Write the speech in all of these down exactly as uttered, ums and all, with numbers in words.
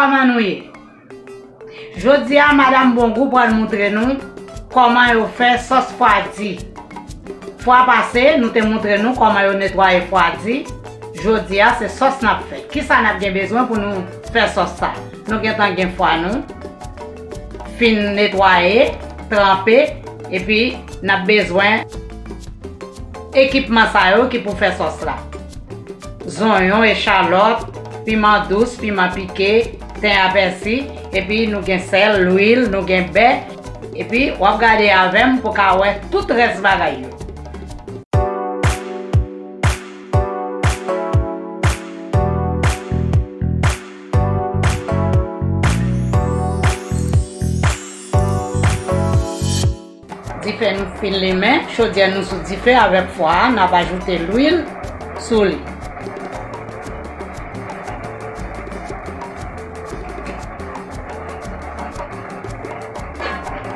Kòman nou ye? Jodi a, Madanm Bongou pral montre nou kòman yo fè sòs fwa di. Fwa pase, nou te montre nou kòman yo netwaye fwa di. Jodi a, se sòs n ap fè. Kisa n ap gen bezwen pou nou fè sòs sa? Nou gentan gen fwa nou fin netwaye, tranpe, epi n ap bezwen ekipman sa yo ki pou fè sòs la. Zonyon, echalòt, piman dous, piman pike, ten a pèsi, epi nou gen sèl, lwil, nou gen bè, epi w ap gade avè m pou w ka wè tout rès bagay yo. Dife nou fin limen, chodyè nou sou dife avèk fwa a, n ap ajoute lwil sou li.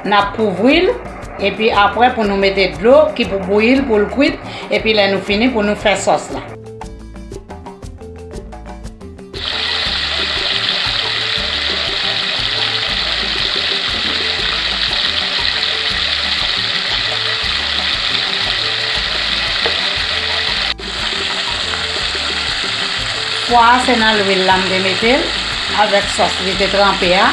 N ap kouvri l, epi apre pou nou mete dlo ki pou bouyi l pou l kwit, epi lè nou fini pou nou fè sòs la. Pwa a se nan lwil la m te mete l avèk sòs li te tranpe a.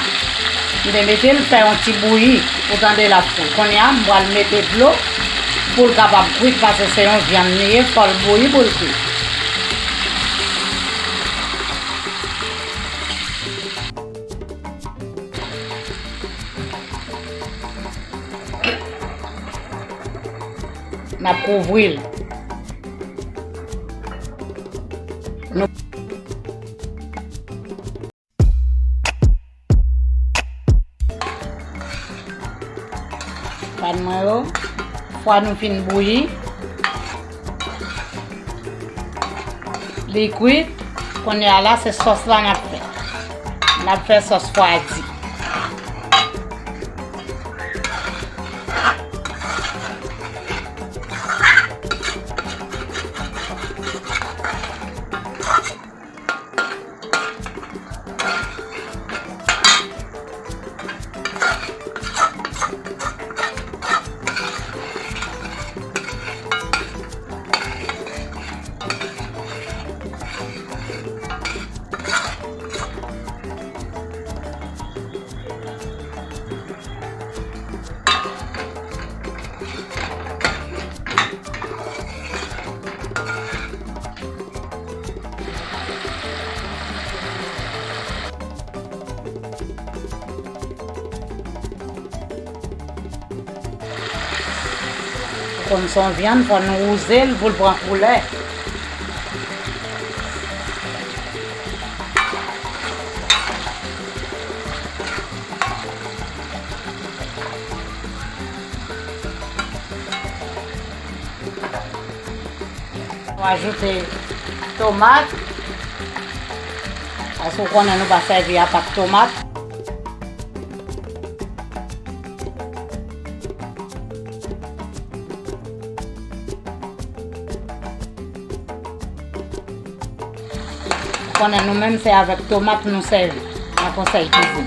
M te mete l fè yon ti bouyi, ou tande l ap fou. Kounye a, m pral mete dlo pou l kapab kwit, paske se yon vyann li ye, fò l bouyi pou l kwit. N ap kouvri l. Nou Pàn mwen yo, fwa nou fin bouyi, li kwit. Kounye a la, se sòs la n ap fè. N ap fè sòs fwa di. Kòm se yon vyann, fò nou wouze l pou l pran koulè. Nou ajoute tomat, paske w konnen nou pa sèvi a pat tomat. Konnen nou menm se avèk tomat nou sèvi nan Konsèy Kizin.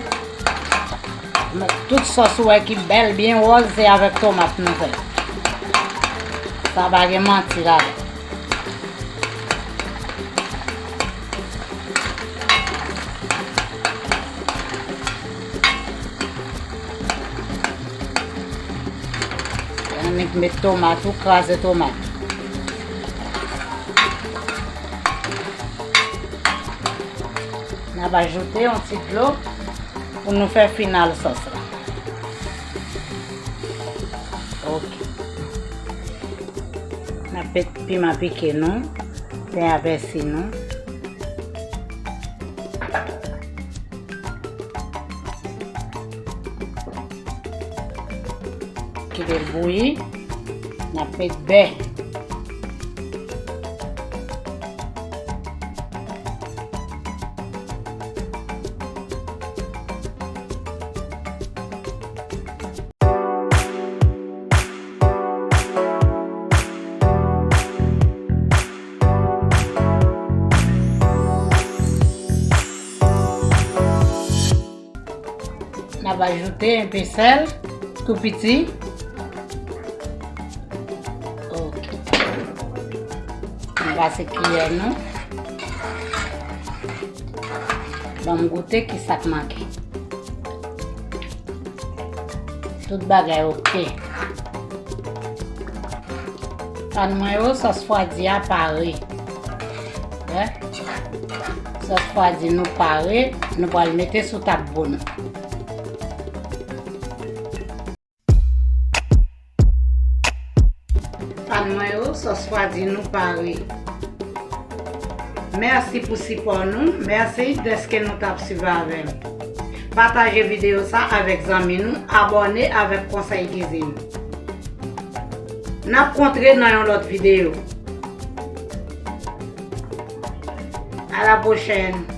Men tout sòs ou wè ki bèl, byen wòz, se avèk tomat nou fè. Sa pa gen manti ladan. Annik met tomat ou, kraze tomat. N ap ajoute yon ti dlo pou nou fè final sòs la. Ok. N ap met piman pike nou, ten a pèsi nou. Kite l bouyi. N ap met bè. N ap ajoute enpe sèl, tou piti. Ok. Nou pase kiyè nou. Ban m goute ki sa k manke. Tout bagay ok. Fan mwen yo, sòs fwadi a pare. Wè? Sòs fwadi nou pare, nou pral mete sou tab pou nou. Fan mwen yo, sòs fwadi nou pare. Mèsi pou sipò nou, mèsi dèske nou t ap swiv avè m. Pataje videyo sa avèk zanmi nou, abòne avèk Konsèy Kizin. N ap kontre nan yon lòt videyo. A la pwochèn.